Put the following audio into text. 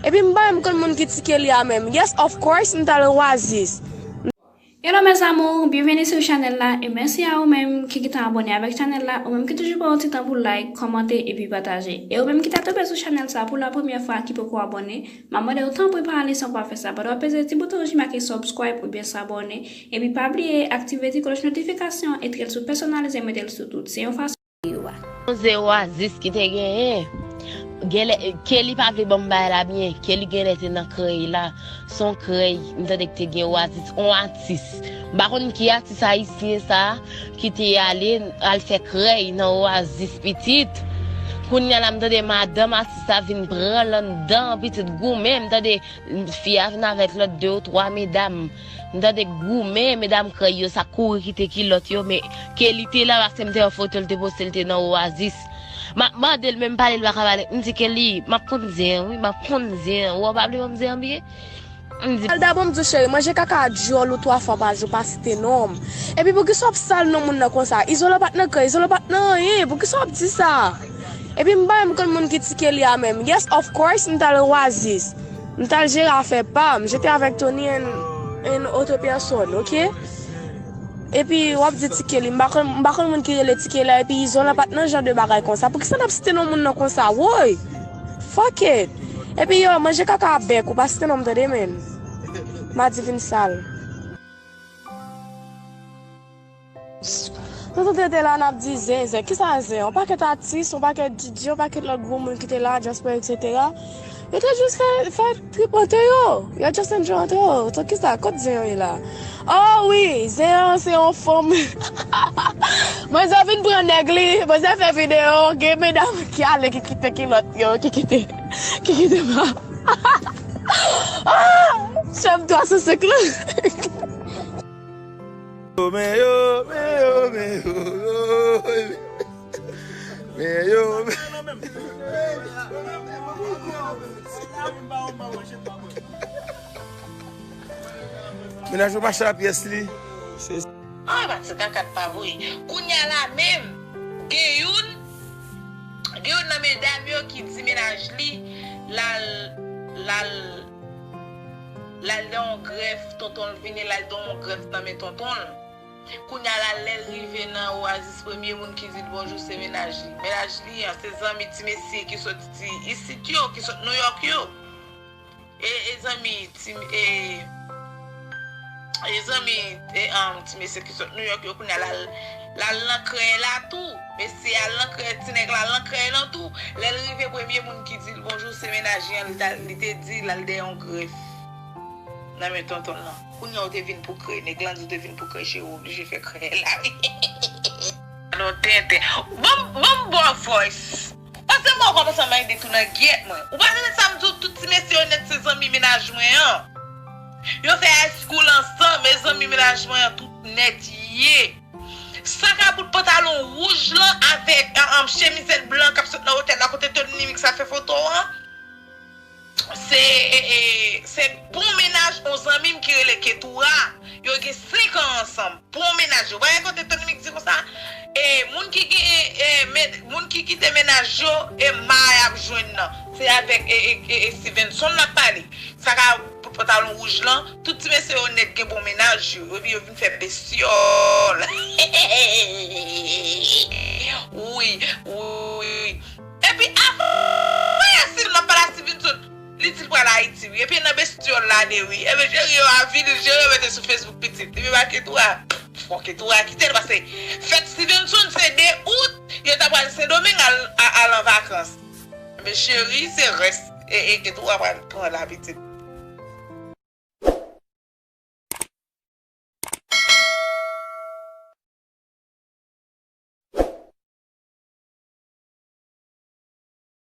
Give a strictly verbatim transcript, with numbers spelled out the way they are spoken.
Epi m pa menm konn moun ki tike li a menm. Yes, of course, m t al Oasis. Hello mes amours, bienvenue sur chanèl la e mèsi a ou menm ki gentan abòne avèk chanèl la, ou menm ki toujou pran yon ti tan pou like, kòmante epi pataje. E ou menm ki ta tonbe sou chanèl sa pou la premyè fwa ki poko abòne, m ap mande w tanpri pa ale san w pa fè sa, pandan w ap peze ti bouton rouj ki make subscribe oubyen s'abonner, epi pa bliye aktive ti klòch notifikasyon, etre l sou pèsonalize, mete l sou tout. Se yon fason Yon ze Oasis ki te genyen. Genlè, Kelly pa vle ban m bagay la byen. Kelly genlè te nan krèy la. Se yon krèy, m tande ki te gen Oasis, yon atis. M pa konn ki atis ayisyen sa a ki te ale, al fè krèy nan Oasis pitit. Kounye a la, m tande madanm atis la vin pran l anndan, pitit goumen, m tande fi a vin avèk lòt de ou twa medam. M tande goumen, medam krèy yo sa kouri kite kilòt yo, men Kelly te la, paske m te wè foto l te poste, l te nan Oasis. M ap mande l, men m pale, l pa ka pale. M di, Kelly, m ap konn zen an, wi, m ap konn zen an. Ou pa vle ban m zen an byen? M di, Al dabò, m di w, cheri, manje kaka dyòl ou twa fwa pa jou, pa site non m. Epi poukisa w ap sal non moun nan konsa? Izolan pa t nan krèy, Izolan pa t nan anyen. Poukisa w ap di sa? Epi m pa menm konn moun ki tike li a menm. Yes, of course, m t al Oasis. M t al jere afè pa m. J'étais avec Tony and, and autre personne, ok? Epi w ap di tike li. M pa konn, m pa konn moun ki rele tike la. Epi Izolan pa t nan jan de bagay konsa. Poukisa n ap site non moun nan konsa? Woy! Fuck it! Epi yo, manje kaka a bèk ou, pa site non m tande, menn. Madi vin sal. Nou tout rete la, n ap di zen, zen. Kisa zen? Yon pakèt atis, yon pakèt DJ, yon pakèt lòt gwo moun ki te la, Jasper, et cetera. Yo te jis fè, fè trip antre yo. Yo just enjoy antre yo. So, kisa, kot zen yo ye la? Oh wi, zen an se yon fanm. Manzè vin pran nèg li, manzè fè videyo, gen medam ki ale, ki kite kilòt yo, ki kite, ki kite pa. Ah! Chanm twa san senk lan. Men yo, men yo, men yo, men yo. Men yo, men Mennaj mwen pa chal pyès li. Se Ay, pati kakat pa vre. Kounye a la menm, gen youn, gen youn nan medam yo ki di mennaj li, l al, l al, l al nan yon grèf, tonton l vini, l al nan yon grèf nan men tonton l. Kounye a la, lè l rive nan Oasis, premye moun ki di l bonjou se mennaj li. Mennaj li an, se zanmi ti mesye ki soti isit yo, ki sot Nouyòk yo. E, e zanmi, ti, e, e zanmi, e, um, ti mesye ki sot Nouyòk yo, kounye a l al, l al nan krèy la tou. Mesye al nan krèy, ti nèg la al nan krèy lan tou. Lè l rive, premye moun ki di l bonjou, se mennaj li an, li ta, li te di l al dèyè yon grèf nan men tonton l lan. Kounye a ou te vin pou krèy, nèg lan di w te vin pou krèy, cheri, ou oblije fè krèy la, wi. Non, tenten. Ban m, ban m bon voice. Pase mwen kòmanse mande tou nan gyèt mwen. Ou pa tande sa m di w, tout ti mesye yo nèt se zanmi mennaj mwen an. Yo fè high school ansanm, e zanmi mennaj mwen an tout nèt ye. Sa ka bout pantalon wouj lan avèk, an, an, chemizèt blan k ap sot nan otèl la kote Tony Mix ap fè foto an. Se, e, e, se bon mennaj yon zanmi m ki rele Ketura. Yo gen senk an ansanm. Bon mennaj yo. Ou pa wè kote Tony Mix di konsa? E, moun ki gen, e, men, moun ki kite mennaj yo, e may ap jwenn nan. Se avèk, e, e, e, e Stevenson l ap pale. Sa ka bout pantalon wouj lan, tout ti mesye yo nèt gen bon mennaj yo. Epi yo vin fè bestyòl. Wi, wi. Epi apre Steven, m ap pale a Stevenson, li di l pral Ayiti, wi. Epi nan bestyòl la de, wi. Epi cheri yo avili l, cheri yo mete sou Facebook pitit. Epi ba Ketura, fò Ketura kite l, paske fèt Stevenson se de out, yo ta pral Sendomeng al, a, al an vakans. Men cheri, se rès, e, e Ketura pral pran la pitit.